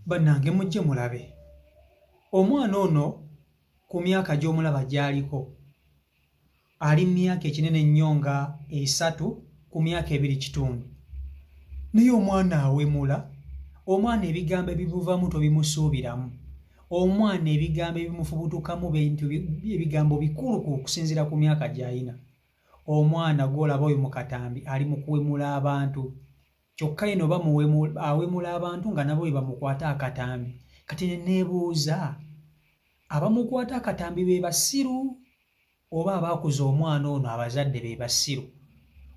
Bannange mujje mulabe omwana ono ku myaka gy'omulaba gy'aliko, ali mu myaka ekinene ennyo nga 3 ku myaka 2.5, naye omwana awemula. Omwana ebigambo ebimuvamu tobimusuubiramu. Omwana ebigambo ebimufubutukamu bintu ebigambo bikulu okusinziira ku myaka gy'alina. Omwana gw'olaba oyo mu katambi ali mu kuwemula abantu, kyokka eno awemula abantu nga nabo bwe bamukwata akatambi. Kati ne neebuuza, abamukwata akatambi be basiru oba abaakuza omwana ono abazadde be basiru?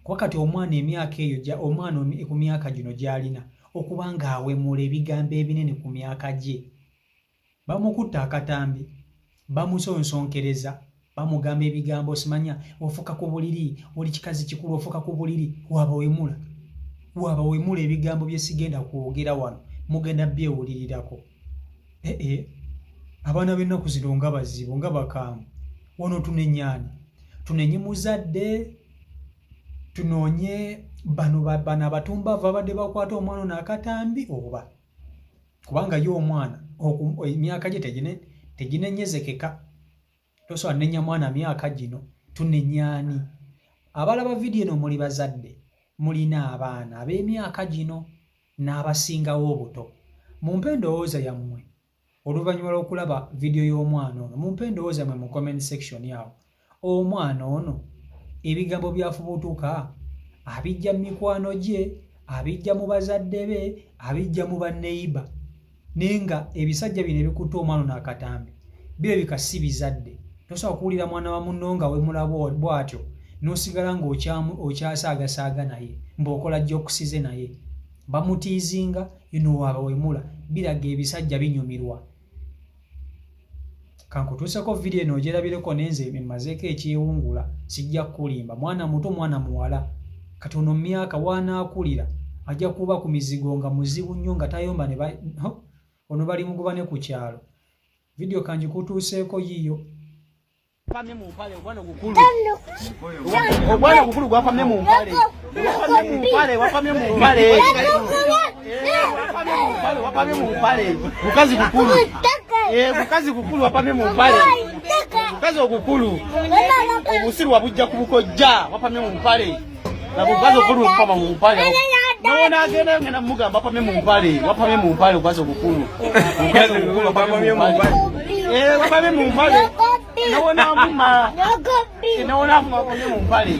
Kuba kati omwana emyaka eyo, omwana ku myaka gino gy'alina okuba ng'awemula ebigambo ebinene ku myaka gye. Bamukutte akatambi, bamusonsonkereza, bamugamba ebigambo, simanya ofuka ku buliri, oli kikazi kikulu ofuka ku buliri, wabawemula wabawemula ebigambo bye sigenda kwogera wano, mugenda byewulirirako. Ee, abaana b'ennaku zino nga bazibu, nga bakambwe. Wano tunenyaani? Tunenye muzadde? Tunoonye bano bano abatumbavu abadde bakwata omwana ono akatambi? Oba kubanga ye omwana emyaka gye teginenyezekeka, tosobola nenya mwana myaka gino. Tunenyaani? Abalaba vidiyo eno muli bazadde, mulina abaana ab'emyaka gino n'abasingawo obuto. Mumpe endowooza yammwe oluvannyuma lw'okulaba vidiyo y'omwana ono. Mumpe endowooza yammwe mu comment section awo. Omwana ono ebigambo byafubutuka abijja mu mikwano gye, abijja mu bazadde be, abijja mu banneyiba? Naye nga ebisajja bino ebikutte omwana ono akatambi birabika si bizadde. Tosobola kuwulira mwana wa munno nga wemula bw'atyo n'osigala ng'okyasaagasaaga naye mbw'okola jokesize naye. Bamutiizinga ino waabawemula, biraga ebisajja binyumirwa. Kankutuuseko vidiyo eno ogyerabireko, nenze mmazeeko ekyewungula. Sijja kukulimba, mwana muto, mwana muwala. Kati ono mu myaka waanaakulira ajja kuba ku mizigo nga muzibu nnyo, nga tayomba ne ono bali mugoba ne ku kyalo. Vidiyo kangikutuuseeko yiyo. Pamye mu mpale, ogwana ogukulu. Ogwana ogukulu gwapamye mu mpale. Wapamye mu mpale, wapamye mu mpale. Wapamye mu mpale, wapamye mu mpale. Gukazi gukulu. Eh, gukazi gukulu wapamye mu mpale. Gukazi ogukulu. Obusiru wabujja ku bukojja, wapamye mu mpale. Na gukazi ogukulu wapama mu mpale. Nona agenda ngenda mugamba wapamye mu mpale, wapamye mu mpale gukazi ogukulu. Gukazi ogukulu wapamye mu mpale. Eh, wapamye mu mpale. Nawona avuma. Nawona avuma wapamye mu mpale.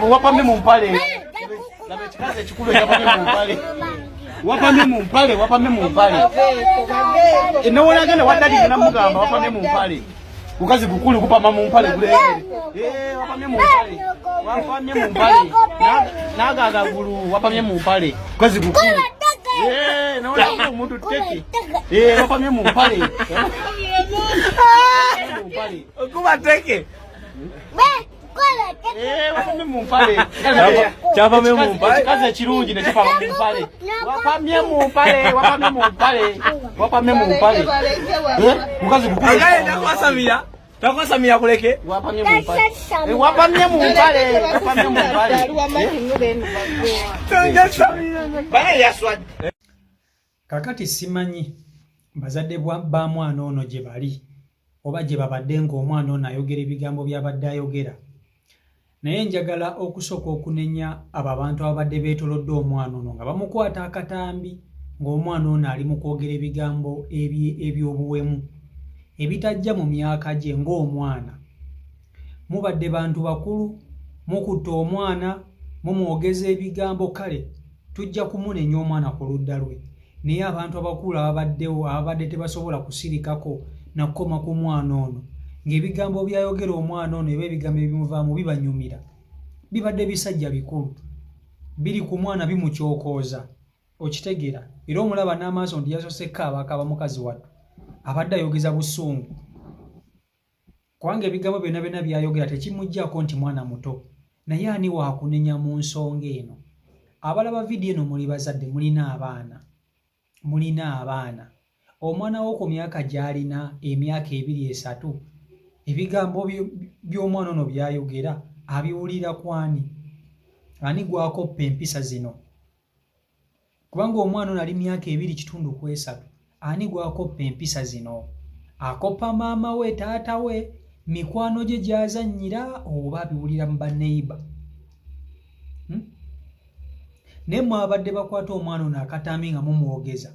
Wapamye mu mpale. Laba ekikazi ekikulu ekyapamye mu mpale. Wapamye mu mpale, wapamye mu mpale. Nawona agenda waddadi ngenda mugamba wapamye mu mpale. Gukazi gukulu gupama mu mpale gulengere. Eh, wapamye mu mpale. Wapamye mu mpale. Naga agagulu wapamye mu mpale. Gukazi gukulu. Eh, nawona omuntu teke. Eh, wapamye mu mpale. Okuba teke. Eh, wapamye mu mpale. Kyapamye mu mpale. Ekikazi ekirungi ne kipama mu mpale. Wapamye mu mpale, wapamye mu mpale. Wapamye mu mpale. Eh, mukazi gukulu. Agaye takwasamira. Takwasamira kuleke. Wapamye mu mpale. Eh, wapamye mu mpale, wapamye mu mpale. Bane yaswadde. Kakati simanyi bazadde ba mwana ono gye bali oba gye babadde ng'omwana ono ayogera ebigambo by'abadde ayogera, naye njagala okusooka okunenya abo abantu ababadde beetolodde omwana ono nga bamukwata akatambi ng'omwana ono ali mu kwogera ebigambo eby'obuwemu ebitajja mu myaka gye ng'omwana. Mubadde bantu bakulu, mukutte omwana, mumwogeza ebigambo. Kale tujja kumunenya omwana ku ludda lwe, naye abantu abakulu ababaddewo ababadde tebasobola kusirikako nakukoma ku mwana ono ng'ebigambo byayogera omwana ono eba ebigambo ebimuvaamu bibanyumira, bibadde bisajja bikulu biri ku mwana bimukyokooza. Okitegeera? Era omulaba n'amaaso nti yasoose kaaba mukazi wattu, abadde ayogeza busungu, kubanga ebigambo byonna byonna byayogera tekimuggyako nti mwana muto. Naye ani waakunenya mu nsonga eno? Abalaba vidiyo eno muli bazadde, mulina abaana, mulina abaana. Omwana wo ku myaka gy'alina, emyaka 2, 3, ebigambo by'omwana ono byayogera abiwulira kwani? Ani gwakoppa empisa zino? Kubanga omwana ono ali myaka 2.5 ku 3. Ani gw'akoppa empisa zino? Akoppa maama we, taata we, mikwano gye gy'azannyira oba abiwulira mu baneiba? Naye mwabadde bakwata omwana ono akatambi nga mumwogeza,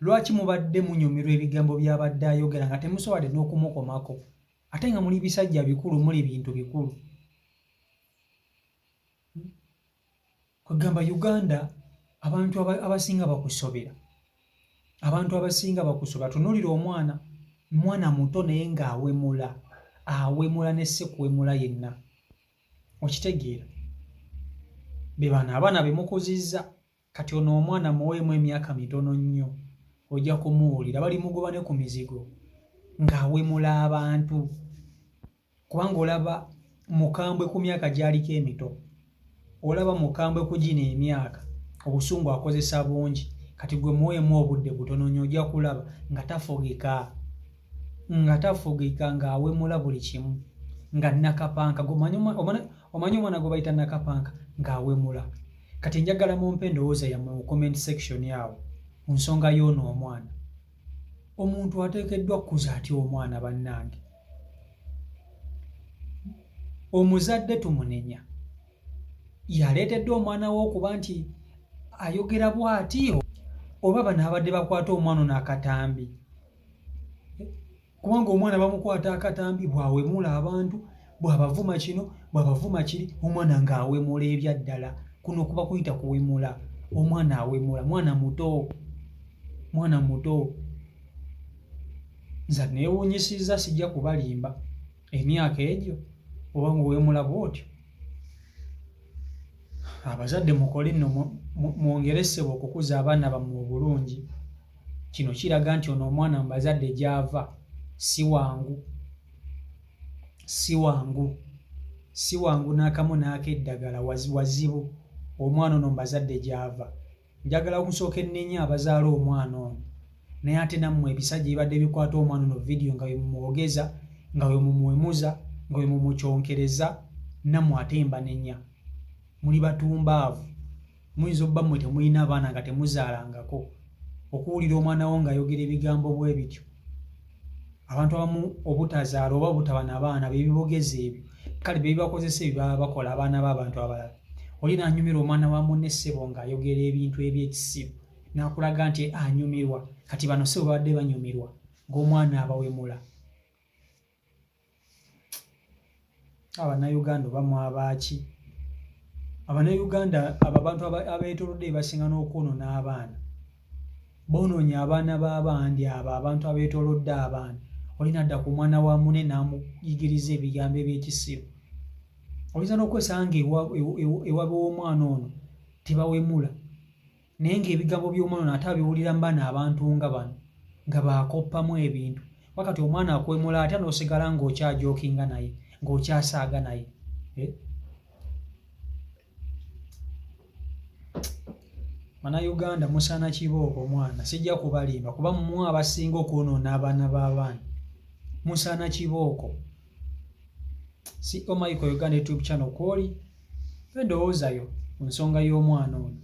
lwaki mubadde munyumirwa ebigambo by'abadde ayogera nga temusobodde n'okumukomako, ate nga muli bisajja bikulu, muli bintu bikulu? Kwegamba Uganda abantu abasinga bakusobera, abantu abasinga bakusobera. Tunuulira omwana, mwana muto naye ng'awemula, awemula ne sekuwemula yenna. Okitegeera? Be bano abaana be mukuzizza. Kati ono omwana muweemu emyaka mitono nnyo, ojja kumuwulira bali mugoba ne ku mizigo ng'awemula abantu, kubanga olaba mukambwe ku myaka gy'aliko emito, olaba mukambwe ku gino emyaka, obusungu akozesa bungi. Kati gwe muweemu obudde butono nnyo, ojja kulaba nga tafugika, nga tafugika, ng'awemula buli kimu nga nakapanka. Omanyi omwana gwe bayita nakapanka ng'awemula. Kati njagala mumpe endowooza yammwe mu comment section awo ku nsonga y'ono omwana. Omuntu ateekeddwa kukuza atya omwana? Bannange, omuzadde tumunenya yaleetedde omwana we okuba nti ayogera bw'ati, oba bano abadde bakwata omwana ono akatambi? Kubanga omwana bamukwata akatambi bw'awemula abantu, bw'abavuma kino, bw'abavuma kiri, omwana ng'awemula ebyaddala. Kuno kuba kuyita kuwemula. Omwana awemula, mwana muto, mwana muto. Nze neewuunyisizza, sijja kubalimba, emyaka egyo oba ng'owemula bw'otyo. Abazadde mukole nno, mwongere ssebo okukuza abaana bammwe obulungi. Kino kiraga nti ono omwana mu bazadde gy'ava si wangu, si wangu, si wangu n'akamu n'akeddagala. Wazibu omwana ono mu bazadde gy'ava. Njagala okusooka ennenya abazaala omwana ono, naye ate nammwe ebisajja ebibadde bikwata omwana ono vidiyo nga bwe mumwogeza, nga bwe mumuwemuza, nga bwe mumukyonkereza, nammwe ate mbanenya, muli batumbaavu. Muyinza obba mmwe temulina abaana, nga temuzaalangako, okuwulira omwana wo ng'ayogera ebigambo bwe bityo. Abantu abamu obutazaala oba obutaba n'abaana bebibogeza ebyo, kale bebibakozesa ebyo baba bakola abaana b'abantu abalala. Oli n'anyumirwa omwana wa munne ssebo ng'ayogera ebintu ebyekisiru, n'akulaga nti anyumirwa. Kati bano ssebo babadde banyumirwa ng'omwana abawemula. Abannayuganda oba mwabaaki? Abannayuganda abo abantu abeetoolodde bebasinga n'okwonoona abaana. Boonoonya abaana b'abandi abo abantu abeetoolodde abaana. Oli n'adda ku mwana wa munne n'amuyigiriza ebigambo ebyekisiru. Oyinza n'okwesanga nga ewabe w'omwana ono tebawemula, naye ng'ebigambo by'omwana ono ate abiwulira mu bano abantu nga bano nga baakoppamu ebintu. Wakati omwana akwemula atya n'osigala ng'okyajookinga naye, ng'okyasaaga naye, eh? Bannayuganda musaana kibooko omwana, sijja kubalimba, kuba mmwe abasinga okwonoona abaana b'abaana. Musaana kibooko. CO Michael Uganda YouTube channel kwoli, endowooza yo ku nsonga y'omwana ono.